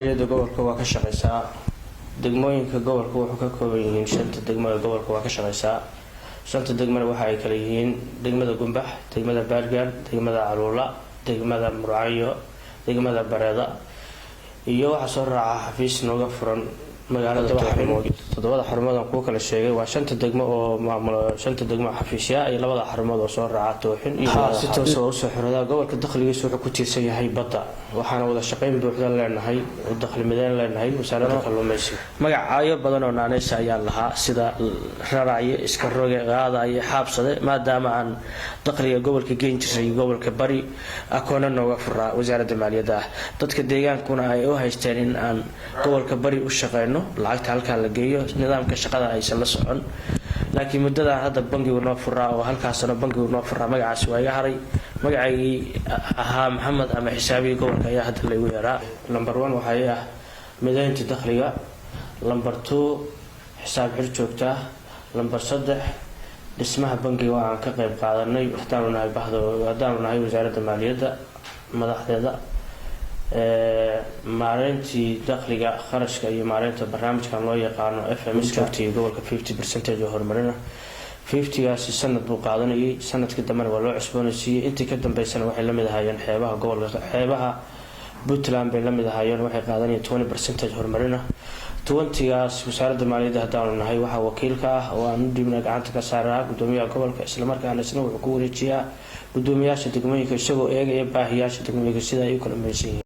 Maaliyadda gobolka waa ka shaqeysaa. Degmooyinka gobolka wuxuu ka kooban yihiin shanta degmo ee gobolka waa ka shaqeysaa. Shanta degmana waxa ay kala yihiin degmada Gumbax, degmada Baargaal, degmada Caluula, degmada Murcanyo, degmada Bareeda iyo waxaa soo raaca xafiis nooga furan magaalada Tooximood. Toddobada xarumood aan kuu kala sheegay waa shanta degmo oo maamulo, shanta degmo xafiisya iyo labada xarumood oo soo raaca Tooxin iyo si toos oo usoo xiroodaa. Gobolka dakhligiisa wuxuu ku tiirsan yahay badda, waxaana wada shaqayn buuxda leenahay oo dakhli mideyn leenahay Wasaaradda Kalluumeysiga. Magacaayo badan oo naaneysa ayaa lahaa, sida Raracyo, Iska Roge, Qaadayo, Xaabsade, maadaama aan dakhliga gobolka geyn jiray gobolka Bari, akoona nooga furaa Wasaaradda Maaliyadda ah. Dadka deegaankuna ay u haysteen in aan gobolka Bari u shaqeyno, lacagta halkaa la geeyo, nidaamka shaqada aysan la socon. Laakiin muddadan hadda bangigu noo furaa oo halkaasna bangigu noo furaa, magacaasi waa iga haray. Magacaygii ahaa Maxamed ama xisaabihii gobolka ayaa hadda laygu yeeraa. Number one waxay ah mideynta dakhliga, number two xisaab xir joogta, number saddex dhismaha bangiga oo aan ka qayb qaadanay haddaanu nahay bahda, haddaanu nahay Wasaaradda Maaliyadda madaxdeeda, maareyntii dakhliga, kharashka iyo maareynta barnaamijkan loo yaqaano FMS joogtay gobolka 50 percentage oo horumarina. 50gaasi sanad buu qaadanayay, sanadkii dambena waa loo cusboonaysiiyey. Intii ka dambeysana waxay lamid ahaayeen xeebaha gobolka, xeebaha Puntland bay lamid ahaayeen, waxay qaadanayeen 20 percentage horumarina. 20gaas Wasaaradda Maaliyadda haddaanu nahay waxaa wakiilka ah oo aan u dhiibna, gacanta ka saaraa gudoomiyaha gobolka, islamarkaana isna wuxuu ku wareejiyaa gudoomiyaasha degmooyinka, isagoo eegaya baahiyaasha degmooyinka sida ay u kala maysan yihiin.